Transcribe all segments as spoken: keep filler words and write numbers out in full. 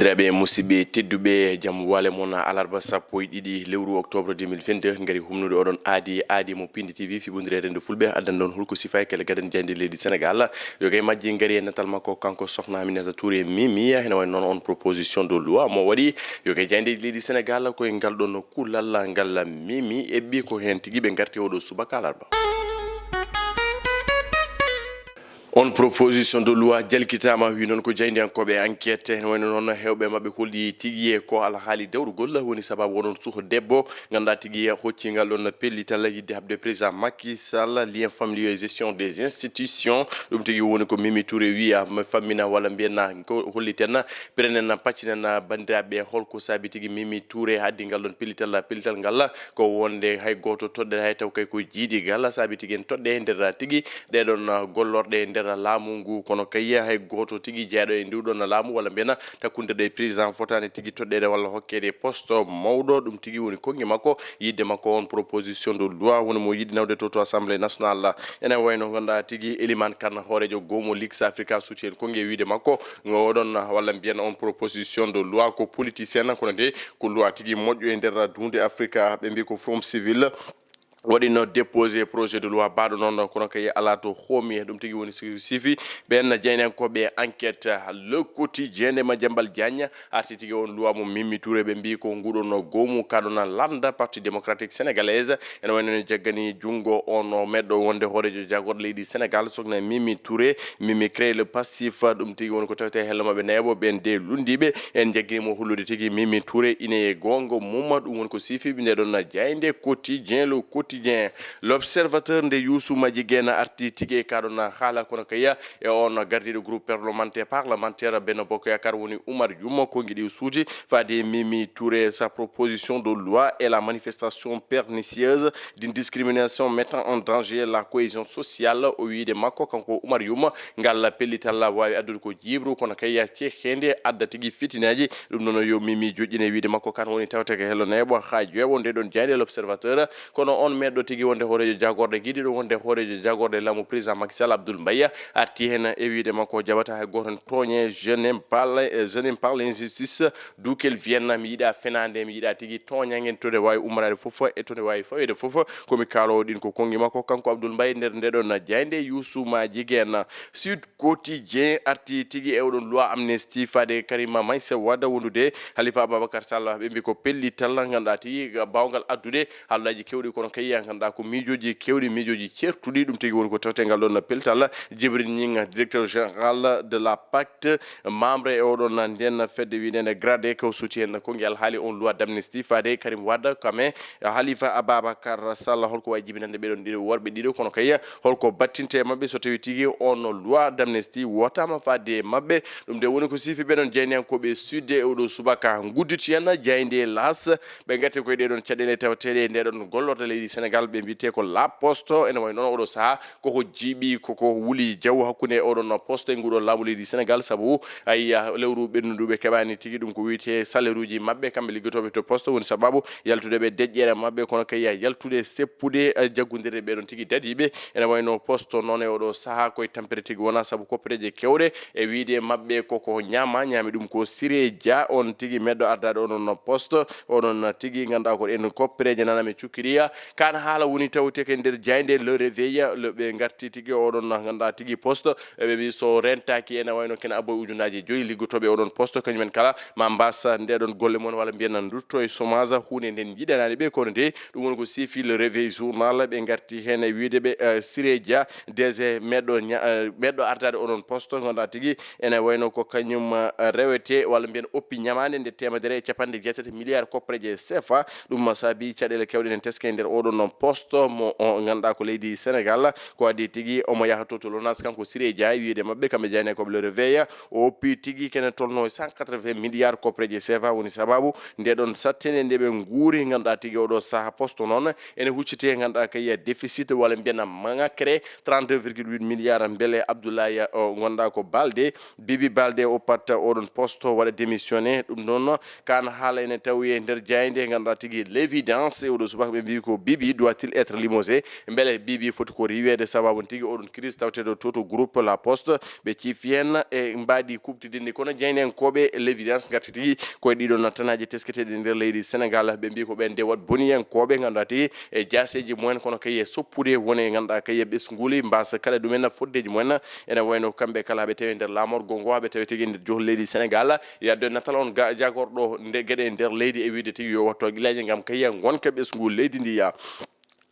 Reɓe musidɓe tedduɓe, jam wale mon. Alarba sappo e ɗiɗi lewru octobre deux mille vingt-deux, ngari humnude oɗon aadi, aadi mo Pindi T V, fiɓondire rendo fulɓe, addan ɗon hulko sifa e kala gadan jayndi leydi Sénégal. Yo kay majji ngari e natal makko kanko sokhna Aminata Touré Mimi, hena woni noon on proposition de loi mo waɗi. Yo kay jayndi leydi Sénégal koye ngal ɗon kullal ngal Mimi eɓɓi ko heen tigi ɓe ngarti oɗo subaka alarba. On proposition de loi jalkitaama, wi noon ko jaayndiyankooɓe enquête, ene wayno noon heewɓe maɓɓe kolli tigi e ko alhaali dawrugol woni sababu onon suho debbo, ngannduɗaa tigi hocci ngal ɗon pellital yidde haɓde président Macky Sall, lien familial et gestion des institutions. Ɗum tigi woni ko Mimi Touré wiya, mi fammina walla mbiyen na ko holliten, pirenen, paccinen banndiraaɓe holko saabi tigi Mimi Touré addi ngal ɗon pellital, pellital ngal ko wonde hay gooto toɗɗere hay taw kay ko jiidi gal saabi tigi en toɗɗe e nder tigi ɗee ɗon, ah, gollorɗe e nder laamu ngu, kono kay hay gooto tigi jeyaaɗo e ndu ɗon laamu walla mbiyen takkundirɗe e président fotaani tigi toɗɗeede walla hokkeede poste mawɗo. Ɗum tigi woni konngi makko, yidde makko on proposition de loi woni mo yiɗi nawde to, to Assemblée nationale. Ene wayno ngannduɗaa tigi Elimane Kane, hooreejo goomu Leaks Africa, suuti heen konngi e wiide makko, oɗon walla mbiyen on proposition de loi ko politicien, kono nde ko loi tigi moƴƴo e nder duunde Afrika. Ɓe mbi ko Forum Civil waɗino déposé projet de loi baɗo noon, kono kay alaa to hoomi. Ɗum tigi woni si-, sifi ɓen jeynankooɓe enquête. Le Quotidien nde Madiambal Diagne arti tigi on loi mo Mimi Touré, ɓe mbi ko nguɗon goomu kaɗon lannda Parti Démocratique Sénégalaise. Ene wayno ne jaggani junngo on o meɗɗo wonde hooreejo jagorɗe leydi Sénégal, sokhna Mimi Touré. Mimi crée le passif, ɗum tigi woni ko tawete hello maɓɓe neeɓo ɓen de lunndiiɓe. En jaggini mo hollude tigi Mimi Touré ine e goonga mum, ɗum woni ko sifi nde ɗon jaaynde Quotidien, Le Quotidien. L'Observateur nde Youssou Madjiguène arti tigi e kaɗon haala, kono kay e on gardiiɗo groupe parlementaire, parlementaire Benno Bokk Yaakaar woni Oumar Youm, ko ngiɗi suuti faade Mimi Touré, sa proposition de loi est la manifestation pernicieuse d'une discrimination mettant en danger la cohésion sociale. O wiide makko kanko Oumar Youm, ngal pellital waawi addude ko jiiɓru, kono kay ceheende adda tigi fitinaaji. Ɗum noon yo Mimi joƴƴine wiide makko kan woni tawte ko hello neeɓo haa joeɓo nde ɗon jaaynde L'Observateur. Kono on meɗɗo tigi wonde hooreejo jagorɗe, giɗiɗo wonde hooreejo jagorɗe laamu président Macky Sall, Abdoul Mbaye, arti heen e wiide makko jaɓata hay gooto tooñe. Je n'aime pas l-, je n'aime pas l'injustice, d'où qu'elle vienne. Mi yiɗa fenaande, mi yiɗa tigi tooñange to nde waawi ummoraade fof e to nde waawi faweede fof. Ko mi kaaloowo ɗin ko konngi makko kanko Abdoul Mbaye nder nde ɗon jaaynde. Youssou Madjiguène. Sud Quotidien arti tigi e oɗon loi amnesty faade Karima Meïssa Wade wondude Halifa Ababacar Sall. Ɓe mbi ko pellital ngannduɗaa tigi baawngal addude haalaaji keewɗi, kono kay ngannduɗaa ko miijooji keewɗi, miijooji ceertuɗi. Ɗum tigi woni ko tawte ngal ɗon pellital. Djibril Gningue, directeur général de la pacte, membre e oɗon nden fedde wiyeteende gradé, ko suuti heen konngi alhaali on loi d'amnesty faade Karim Wade, kame Halifa Ababacar Sall. Holko wawi jibinande ɓeɗon ɗiɗo worɓe ɗiɗo, kono kay holko battinte e maɓɓe so tawi tigi on loi d'amnesty wotama faade e maɓɓe? Ɗum de woni ko sifi ɓeɗon jeyniyankoɓe sudde e oɗo subaka. Gudditi en jaaynde L'As, ɓe gatti koye ɗeɗon caɗeele tawateɗe e ndeɗon gollorɗe leydi Sénégal, ɓe mbiyete ko La Poste. Ene wayi noon oɗo saaha koko jiiɓi, koko wuli jaw hakkunde oɗon poste e nguɗon laamu leydi Sénégal, sabu ayya lewru ɓennuɗo ɓe keɓani tigi ɗum ko wiyete salaire uji maɓɓe kamɓe liggotooɓe to poste, woni sababu yaltude ɓe deƴƴere maɓɓe, kono kay yaltude seppude, eh, jaggondirde ɓeɗon tigi dadiɓe. Ene wayno poste noon e oɗo saaha koye tampere tigi wona, sabu koppereje kewɗe e wiide maɓɓe koko ñaama, ñaami ɗum ko Siré Dia, on tigi meɗɗo ardaade oɗon poste, oɗon tigi ngannduɗaa ko ɗen koppereje nana mi cukkiriya. Kan haala woni tawte ko e nder jaaynde Le Réveil, le ɓe ngarti tigi oɗon ngannduɗaa tigi poste, ɓe mbi so rentaki ene wayno kene abboy ujunnaaje joyi liggotooɓe oɗon poste, kañumen kala ma mbasa ndeɗon golle mon walla mbiyen na ndutto e chômage, huunde nden jiɗanaani ɓe, kono de ɗum woni ko sifi Le Réveil journal, ɓe ngarti heen e wiide ɓe, eh, Siré Dia, D G meɗɗo ña-, eh, meɗɗo ardaade oɗon poste, ngannduɗaa tigi ene wayno ko kañum, eh, rewete walla mbiyen oppi ñamaande nde teemedere e capanɗe jeetati milliards koppereje C F A. Ɗum saabi caɗeele kewɗe ene teske e nder oɗon noon poste mo o ngannduɗaa ko leydi Sénégal. Ko adii tigi omo yaha to, to Lonas, kanko Siré Dia, e wiide maɓɓe kamɓe jeyniyankoɓe Le Réveil, o oppi tigi kene tolno e cent quatre-vingts milliards koppereje C F A woni sababu nde ɗon sattende nde ɓe nguuri. Ngannduɗaa tigi oɗo saaha poste noon ene hucciti e ngannduɗaa kay déficit walla mbiyen ŋakkere trente-deux virgule huit milliards. Mbele Abdoulaye, o, ngannduɗaa ko Baldé, Bibi Baldé oppat oɗon poste, waɗa démissionné. Ɗum noon kan haala ene tawi e nder jaaynde ngannduɗaa tigi L'Évidence, e oɗo subaka ɓe mbi ko Bibi Bibi doit-il être limogé? Mbele Bibi foti ko riiweede sababu tigi oɗon crise taweteeɗo to to groupe La Poste? Ɓe ciifi heen e mbaadi kuɓtidinndi, kono jeynenkooɓe L'Évidence ngarti tigi koye ɗiɗon tanaaji tesketeeɗi e nder leydi Sénégal. Ɓe mbii ko ɓeen de waɗ boniyankooɓe ngannduɗaa tigi e jaaseeji mumen, kono kay e soppude woni ngannduɗaa kay e ɓesnguuli mbaasa kala ɗumen foddeeji mumen. Ene wayno kamɓe kala haɓe tawi e nder laamorgo ngo, haɓe tawi tigi e nder johl leydi Sénégal, yadde natal on ga-, jagorɗo nde geɗe e nder leydi e wiide tigi yo watto gilaji ngam kay ngonka ɓesngu leydi ndi ya.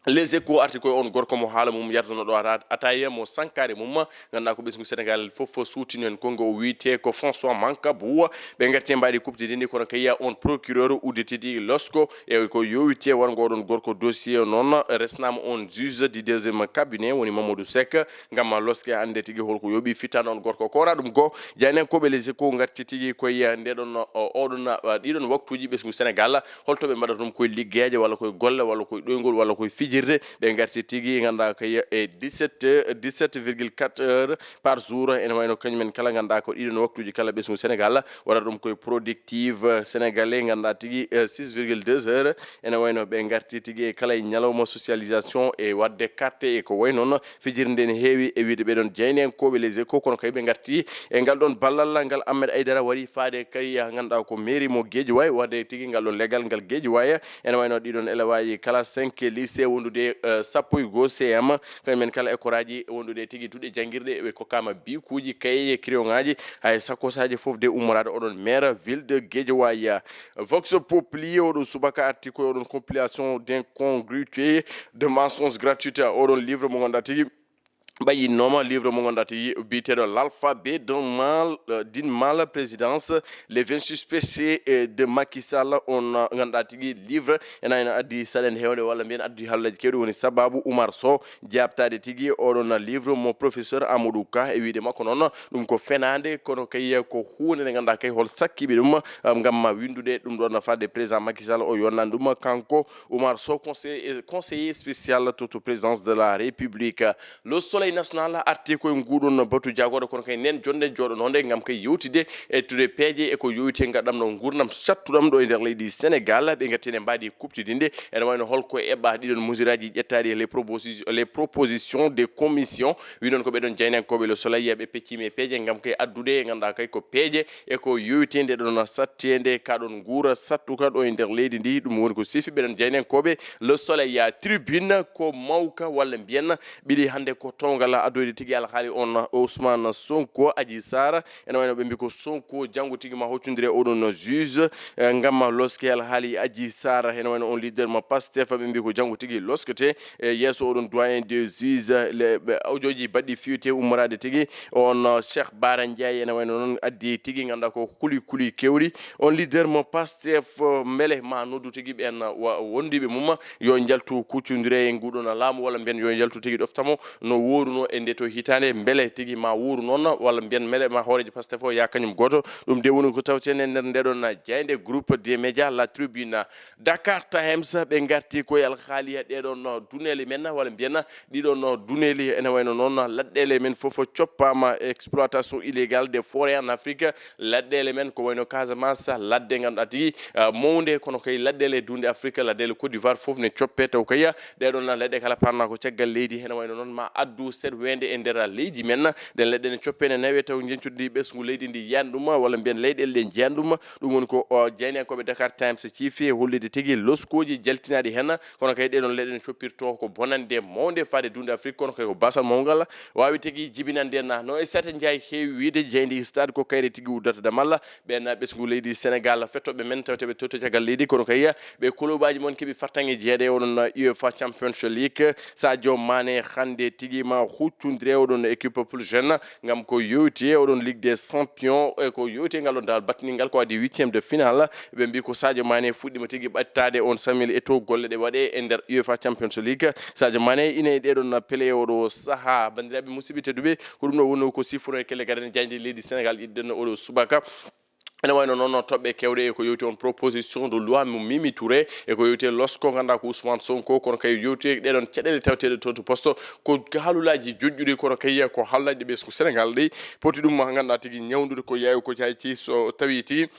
Les Échos arti koye on gorko mo haala mum yardano ɗo ata-, ataya mo sankare mum, ngannduɗaa ko ɓesngu Sénégal fof suutino en kongo, o wiyetee ko François Mancabou. Ɓe ngarti e mbaadi kuɓtidinndi, kono kay on procureur udditidi losko e ko yowiti e warngo oɗon gorko dossier noon resnaama on juge du deuxième cabinet woni Mamadou Seck, ngam loske annde tigi holko yooɓi fittaandu on gorko. Ko wona ɗum ko jaynenkooɓe Les Échos ngarti tigi koye ndeɗon, o, oɗon, a, ɗiɗon waktuuji ɓesngu Sénégal, holto ɓe mbaɗata ɗum koye liggeeje walla koye golle walla koye ɗoyngol walla koye fijirde. Ɓe ngarti tigi ngannduɗaa koye e dix-sept heures, dix-sept virgule quatre heures par jour. Ene wayno kañumen kala ngannduɗaa ko ɗiɗon waktuuji kala ɓesngu Sénégal waɗata ɗum koye productive sénégalais ngannduɗaa tigi, eh, six virgule deux heures. Ene wayno ɓe ngarti tigi e kala e ñalawma socialisation e waɗde carte e ko way noon. Fijirde ne heewi e wiide ɓeɗon jaynenkooɓe Les Échos, kono kay ɓe ngarti e ngal ɗon ballal ngal Ahmed Aïdara waɗi faade kay, ah, ngannduɗaa ko mairie mo Guédiawaye, waɗde tigi ngal ɗon leggal ngal Guédiawaye. Ene wayno ɗiɗon élèveaji kala cinq lycée wondude, eh, sappo e goo C M, kañumen kala écoleaji wondude tigi duɗe janngirɗe, ɓe kokkaama bikuuji, kayeji, crayonŋaji, hay sakkosaaji fof de ummoraade oɗon maire ville de Guédiawaye. Vox Populi, oɗo subaka arti koye oɗon compilation d'incongruités, de mensonges gratuites, oɗon livre mo ngannduɗaa tigi ɓayyinnooma, livre mo ngannduɗaa tigi biyeteeɗo L'alphabet d'un mal, euh, d'une malprésidence, les vingt-six péchés, euh, de Macky Sall, on, euh, ngannduɗaa tigi livre ene, ene addi saɗende heewde walla mbiyen addi hallaaji keewɗi woni sababu Oumar Sow jaabtaade tigi oɗon livre mo professeur Amadou Ka. E wiyde makko noon, ɗum ko fenaande, kono kay ko huunde nde ngannduɗaa kay hol sakkiiɓe ɗum, um, ngam ma winndude ɗum ɗoon fadde président Macky Sall o yonnan ɗum kanko Oumar Sow, conseiller, conseiller spécial to, to présidence de la République. Le Soleil National arti koye nguɗon batu jagorɗo, kono kay nden jonde jooɗononde ngam kay yewtide e tude peeje e ko yowiti e ngaɗamɗo nguurndam sattuɗam ɗo e nder leydi Sénégal. Ɓe ngarti ene mbaadi kuɓtidinde ene wayno holko eɓɓa ɗiɗon mesuraji ƴettaɗi, les proposi-, les propositions de commission. Wi noon ko ɓeɗon jaynankooɓe Le Soleil, ɓe peccima e peeje ngam kay addude e ngannduɗaa kay ko peeje e ko yowiti nde ɗon satteende ka ɗon nguura sattuka ɗo e nder leydi ndi. Ɗum woni ko sifi ɓeɗon jaynankooɓe Le Soleil. Ya Tribune ko mawka walla mbiyen ɓiɗi hannde ko towngal addoyde tigi alhaali on Ousmane Sonko, Adji Sarr. Ene wayno ɓe mbi ko Sonko janngo tigi ma hoccondire oɗon juge, eh, ngam ma loske alhaali Adji Sarr. Ene wayno on leader mo Pastef ɓe mbi ko janngo tigi loskete, eh, yeeso oɗon doyen des juges, le, ɓe awjooji baɗɗi fiyete ummoraade tigi on, eh, Cheikh Bara Ndiaye. Ene wayno noon addi tigi ngannduɗaa ko kuli kuli kewri. On leader mo Pastef, eh, mbele ma noddu tigi ɓeen wa-, wondiiɓe mum yo njaltu kuccondire e nguɗon laamu walla mbiyen yo njaltu tigi ɗoftamo no wooruno e nde to hitaande, mbele tigi ma wooru noon walla mbiyen mbele ma hooreejo Pastef o ya kañum gooto. Ɗum de woni ko tawten e nder ndeɗon jaaynde groupe des médias La Tribune. Dakar Times ɓe ngarti koye alhaali ɗeɗon duneele men walla mbiyen ɗiɗon duneeli ene wayno noon laɗɗeele men fof coppaama, exploitation illégale des forêts en Afrique. Laɗɗeele men ko wayno Casamance, ladde ngannduɗaa tigi, ah, mawnde, kono kay laɗɗeele duunde Afrique, laɗɗeele Côte d'Ivoire fof ne coppe taw kay ɗeɗon leɗɗe kala parna ko caggal leydi. Ene wayno noon ma addu seɗweende e nder leydi men. Ɗen leɗɗe ne coppe ne nawe taw njeñcuɗi ɓesngu leydi ndi yiyan ɗum walla mbiyen leyɗeele ɗe njiyan ɗum. Ɗum woni ko, o, jaynankooɓe Dakar Times ciifi e hollude tigi loskooji jaltinaaɗi heen. Kono kay ɗeɗon leɗɗe ne coppirto ko bonande mawnde faade duunde Afrique, kono kay ko basal mawngal waawi tigi jibinande en. No e sata njaay heewi wiide jayndi stade ko kayre tigi uddata damal ɓen ɓesngu leydi Sénégal fettoɓe men tawteɓe to to caggal leydi, kono kay ɓe kolobaji mon keɓi fartange jeeɗe oɗon UEFA Champions League. Sadio Mané hannde tigi ma huccundire oɗon équipe plus jeune ngam ko yowti oɗon Ligue des Champions e ko yowti ngal ɗon dal battingal ko adi huitième de finale. Ɓe mbi ko Sadio Mané fuɗɗima tigi ɓattade on Samuel Eto'o golle ɗe waɗe e nder UEFA Champions League. Sadio Mané ina e ɗeɗon pele oɗo saha. Bandiraɓe musidɓe tedduɓe, ko ɗum ɗo wonno ko sifuno e kelle gaɗen jayde leydi Sénégal iɗɗen oɗo subaka. Ene wayno noon toɓɓe kewɗe e ko yowti on proposition de loi mo Mimi Touré e ko yowti e losko ngannduɗaa ko Ousmane Sonko, kono kay yowti e ɗeɗon caɗeele tawteɗe to to poste ko haalulaji joƴƴuɗi, kono kay ko haalulaji ɓesngu Sénégal ɗi poti ɗum ngannduɗaa tigi ñawndude ko yawi ko cayci so tawi tigi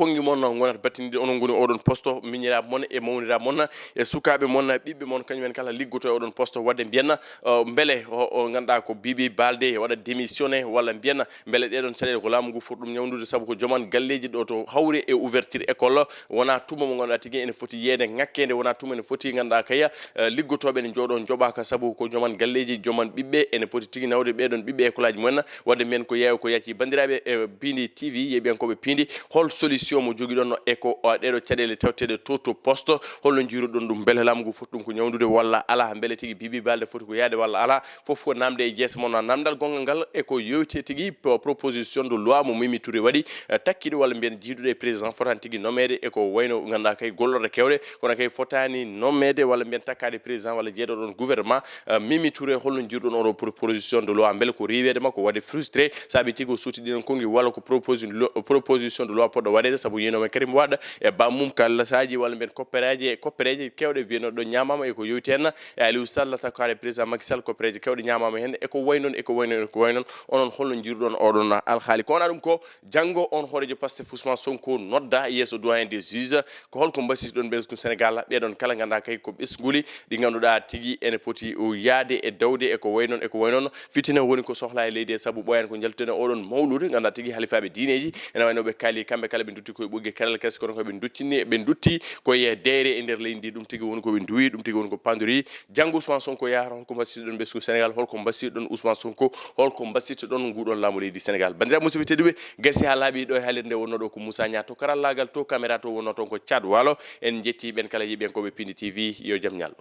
konngi mon ngonata battindiiɗe, onon ngoni oɗon poste, miñiraaɓe mon e mawniraaɓe mon e sukaaɓe mon, ɓiɓɓe mon, kañum en kala liggoto e oɗon poste. Waɗde mbiyen, uh, mbele o, o ngannduɗaa ko Bibi Balde waɗa démissionné, walla mbiyen mbele ɗeɗon caɗeele ko laamu ngu foti ɗum ñawndude, sabu ko joman galleeji ɗo to hawri e ouverture école, wonaa tuma mo ngannduɗaa tigi ene foti yeeyde ŋakkeende, wonaa tuma ene foti ngannduɗaa kay, uh, liggotooɓe ene njooɗoo njoɓaaka, sabu ko joman galleeji, joman ɓiɓɓe ene poti tigi nawde ɓeɗon ɓiɓɓe école aji mumen. Waɗde mbiyen ko yeeyo ko yaaci. Banndiraaɓe, uh, Pindi T V, yeeɓiyankooɓe Pindi, hol solution mo jogiɗon e ko, uh, ɗeɗo caɗeele tawteɗe to, to poste? Holno njiiruɗon ɗum? Mbele laamu ngu foti ɗum ko ñawndude walla alaa? Mbele tigi Bibi Balde foti ko yahde walla alaa? Fof ko namde e jeese mon. Namdal gonngal ngal e ko yowiti tigi pro-, proposition de loi mo Mimi Touré waɗi, eh, takkiɗo walla mbiyen jiiduɗo e président, fotaani tigi nommeede e ko wayno ngannduɗaa kay gollorɗe kewɗe, kono kay fotaani nommeede walla mbiyen takkaade président walla jeeɗoɗon gouvernement. Eh, Mimi Touré, holno njiiruɗon oɗo proposition de loi? Mbele ko riiweede makko, waɗde frustré, saabi tigi o suuti ɗiɗon konngi, walla ko proposi-, lo-, proposition de loi poɗɗo waɗeede, sabu yeynooɓe Karim Wade e bammum kallasaaji walla mbiyen koppereeje, koppereeje kewɗe mbiyenoɗo ñaamaama e ko yowiti heen e Aliou Sall, takkaade président Macky Sall, koppereeje kewɗe ñaamaama heen e ko wayi noon, e ko wayi noon, e ko wayi noon. Onon holno njiiruɗon oɗon alhaali? Ko wonaa ɗum ko, janngo on hooreejo Pastef Ousmane Sonko nodda yeeso doyen des juges. Ko holko mbasiytoɗon ɓesngu Sénégal? Ɓeɗon kala ngannduɗaa kay ko ɓesnguuli ɗi ngannduɗaa tigi ene poti o yahde e dawde e ko wayi noon, e ko wayi noon. Fitina woni ko sohlaa e leydi he, sabu ɓooyaani ko njaltuten e oɗon mawluudu, ngannduɗaa tigi halifaaɓe diineeji ene wayno ɓe kaali, kamɓe kala ɓe ndutti koye ɓoggi karalla kese, kono ko ɓe nduttini, ɓe ndutti koye deeyre e nder leydi ndi. Ɗum tigi woni ko ɓe nduwi, ɗum tigi woni ko pandori. Janngo Ousmane Sonko yahata, holko mbasiytoɗon ɓesngu Sénégal? Holko mbasiytoɗon Ousmane Sonko? Holko mbasiytoɗon nguɗon laamu leydi Sénégal? Banndiraaɓe musidɓe tedduɓe, gasi haa laaɓi ɗo e haalirde wonnoo ɗo ko Moussa Niang, to karallaagal, to caméra to wonnoo toon ko Thiat Walo. En njetti ɓen kala yeeɓiyankooɓe Pindi T V, yo jam ñallu.